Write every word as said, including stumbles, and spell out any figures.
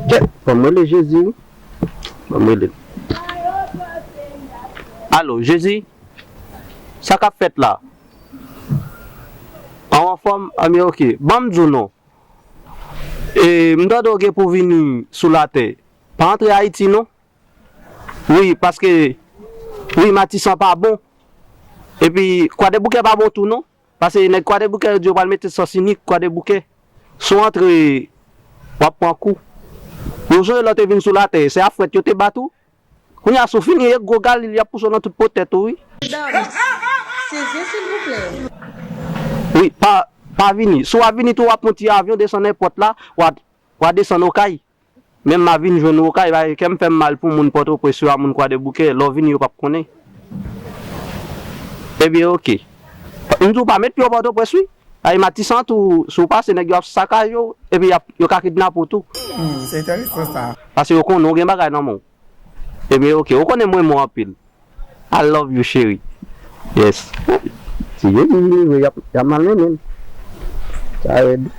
Kèt, ban m rele Jezi wi. Ban m rele l. Alo, Jezi? Sa k ap fèt la? An anfòm? An, men oke. Ban m di w non. E, m tande w gen pou vini sou latè. Pa antre Ayiti non. Wi, paske, wi, Matisan pa bon. Epi, Kwadèboukè pa bon tou non. Paske nèg Kwadèboukè yo di yo pral mete sans inik Kwadèboukè. Si w antre, w ap pran kou. Ou sonje lè w te vin sou latè, se a fwèt yo te bat ou? Kounye a si w fini, e gwo galil y ap pouse w nan tout po tèt ou wi. Dam, seze silvouplè. Wi, pa, pa vini. Si w ap vini tou, w ap pran ti avyon desann èpòt la, w a, w a desann Okay. Menm m a vin jwenn ou Okay, bay, kè m fè m mal pou moun Pòtoprens yo a moun Kwadèboukè, lè w vini yo p ap konnen. Ebyen, oke. M di w pa met pye w Pòtoprens wi. Ay, Matisan tou, si w pase, nèg yo ap sakaj ou, epi y ap, yo ka kidnape w tou. Hmm, se enteresan sa. Paske yo konnen w gen bagay nan men w. Ebyen, oke, ou konnen m renmen w anpil. I love you, cheri. Yes. Si yo di m li vre, y ap, y ap malmennen m. Sa rèd.